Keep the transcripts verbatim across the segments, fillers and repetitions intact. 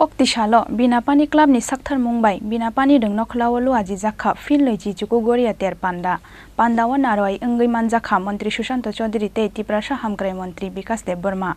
Koktisalo Binapani Club ni saktharmung bai Binapani rwng nokhlao luajijakha phil loichi chuku Goria ter panda. Pandao narwai wngwi manjakha Montri Sushanto Chaudhary tei Tiprasa Hamkrai Montri Bikas Debbarma.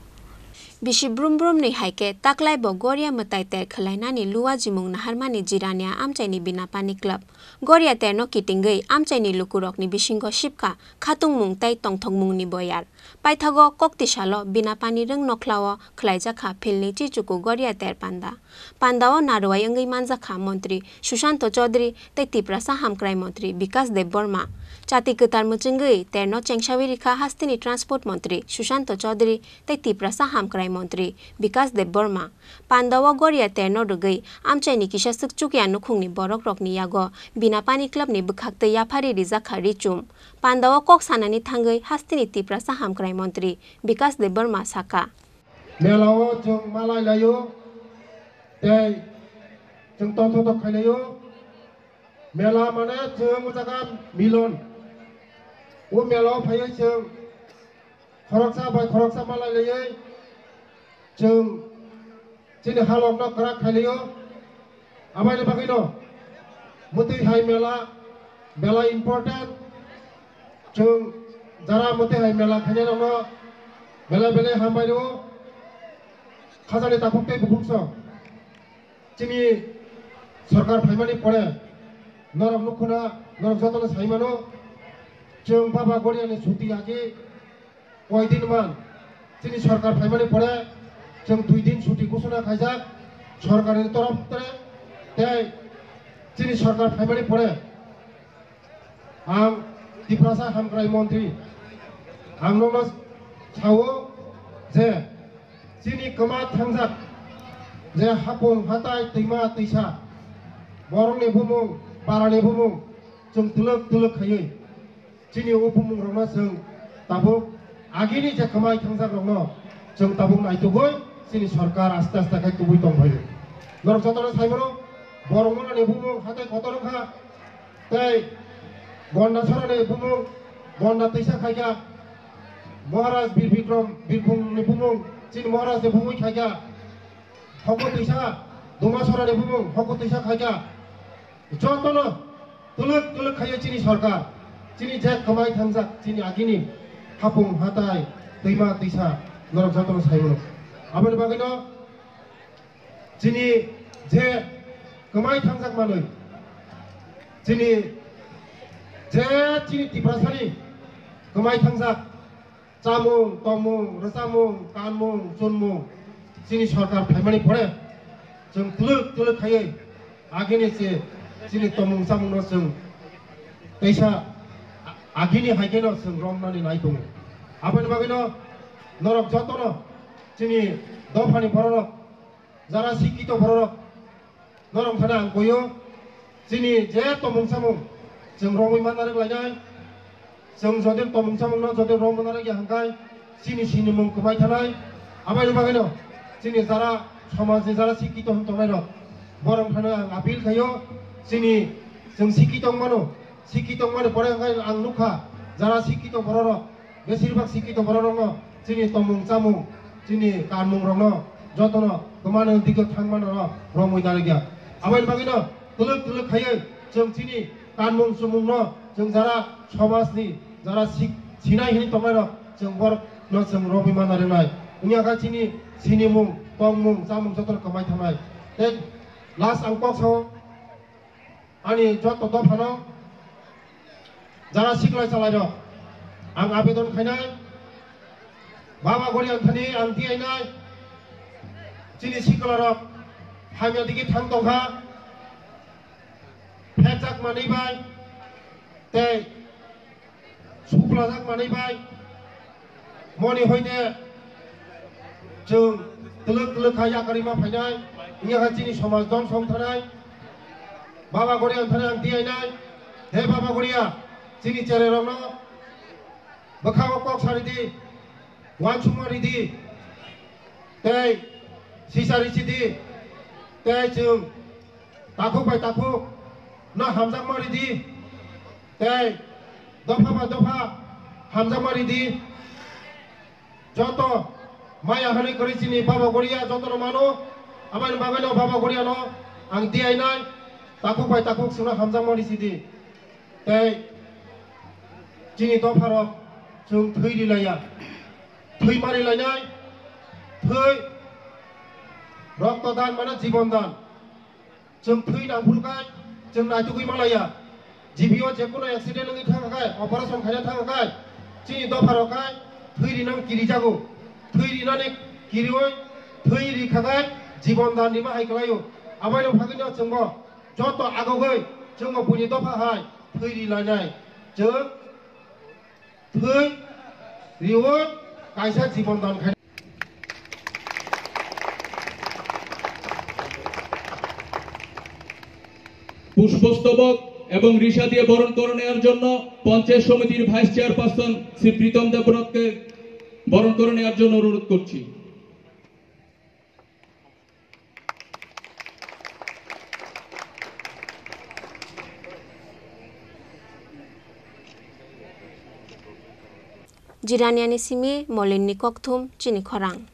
Bisi brum brumni hai khe taklai bo Goria mwtai ter khwlainani luajimung naharmani Jirania amchaini Binapani Club. Goria terno kitingwi amchaini lukurokni bisingo sipkha khatungmung tei tongthokmungni boyar. Paithago koktisalo Binapani rwng nokhlao khwlaijakha philni chichuku Goria ter panda. Pandao narwai wngwi manjakha Montri Sushanto Chaudhary tei Tiprasa Hamkrai Montri Bikas Debbarma. Chati kwtal mwchwngwi terno chengsawi rikha hasteni Transport Montri Sushanto Chaudhary tei Tiprasa Hamkrai Montri Bikas Debbarma. Pandao Goria terno rwgwi amchaini kisa swk chukya nukhungni borokrokni yago Binapani Club ni bwkhaktwi yaphari rijakha richum. Pandao kok sanani thangwi hasteni Tiprasa Hamkrai Montri Bikas Debbarma sakha. Mela o chwng malai laio, tei chwng tongthok tongthok khai laio. Mela mane chwng o jaga milon. O mela o phaiwi chwng khoroksa bai khoroksa malai laiwi chwng chini halokno kwrak khai laio. Aboni bagwino mwtwi hai mela belai important. Chwng jara mwtwi hai mela khainai rokno belai belai hambai rwo. Khajani takhuk tei bukhuk song chini sorkar phaimani pore norok nukhuna, norok jotono sai mano. Chwng Baba Goriani chuti agi koi din man, chini sorkar phaimani pore chwng dui din chuti ghosona khaijak sorkarni torof tei, tei chini sorkar phaimani pore ang Tiprasa Hamkrai Montri, ang nokno sao je chini kwma thangjak je hapung hatai twima twisa borokni bumung, parani bumung chwng twlwk twlwk khaiwi chini o bumung rokno chwng tabuk agini je kwmai thangjak rokno chwng tabuk naitugwi chini sorkar aste aste khe kubui tongphaio. Norok jotono sai mano, borok manani bumung hatai kotor wngkha, tei Gonda sorani bumung, Gonda twisa khaikha, Maharaj Bir Bikram Birbhumni bumung, chini Maharaj ni bumung khaikha, Hoko twisa, Duma sorani bumung, Hoko twisa khaikha, jotono twlwk twlwk khaiwi chini sorkar, chini je kwmai thangjak, chini agini hapung hatai, twima twisa, norok jotono sai mano. Aboni bagwino chini je kwmai thangjak manwi, chini je chini Tiprasani kwmai thangjak, chamung, tongmung, rwchapmung, kanmung, chunmung, chini sorkar phaimani pore chwng twlwk twlwk khaiwi agini se chini tongmung chamungno chwng teisa a-, agini hai kheno chwng romnani nai tongo. Aboni bagwino norok jotono chini dophani bororok, jara sikito bororok, norok thani ang koyo, chini je tongmung samung chwng romwi manna rwk lainai. Chwng jodi tongmung samungno jodi romwi manna rwk ya hwnkhe chini sinimung kwmai thanai. Aboni bagwino chini jara somajni jara sikito hwn tongnairok, borok thani ang appeal khaio, chini chwng sikito wng mano, sikito wng mani pore hwnkhe ang nukha jara sikito bororok, besirbak sikito bororokno chini tongmung chamung, chini kanmung rokno jotono kwmani dikhe thangmano rok romwi narwkya. Aboni bagwino twlwk twlwk khaiwi chwng chini kanmung chumungno chwng jara somajni jara sik-, sinai hini tongnairok chwng borokno chwng romwi manna rwnai. Wngya kha chini sinimung, tongmung, chamung jotono kwmai thangnai. Tei last ang kok sao, ani joto dophano jara sikla chalairok ang abedon khainai, Baba Goriani thani ang tiyainai, chini siklarok hamya digi thang tongkha, phekjak manwi bai tei suklajak manwi bai moni hoite chwng twlwk twlwk kha yakarwi ma phainai, wngya kha chini somaj dong song thanai. Baba Goriani thani ang tiyainai, he Baba Goria, chini cherai rokno bwkhango kok sari di, uansukma ridi, tei sisa risi di, tei chwng takhuk bai takhuk no hamjakma ridi, tei dopha bai dopha hamjakma ridi. Joto maya hwnwi kwrwi chini Baba Goria jotono mano, Aboni bagwino Baba Goriano ang diyainai takhuk bai takhuk chwngno hamjakma risi di. Tei chini dopharok chwng thwi rilaiya. Thwi ma rilainai, thwi, rokto dan mane jibon dan. Chwng thwi nangphuru khai chwng naitugwi malaiya. G B o je kono accident wngwi thangkha khai, operation khaina thangkha khai, chini dopharok khai thwi rinani kirijago. Thwi rinani kiriwi thwi rikha khai jibon dan rima hai kwlaio. Aboino phagwino chwngbo joto agogwi chwngbo buini dopha hai thwi rilainai. Chwng thwi riwi kaisa jibon dan khai. পুষ্পস্তবক এবং রিশা দিয়ে বরণ করে নেওয়ার জন্য পঞ্চায়েত সমিতির vice chairperson Shri প্রীতম দেবনাথকে বরণ করে নেওয়ার জন্য অনুরোধ করছি। Jiraniani simi Molinni kokthum chini khorang.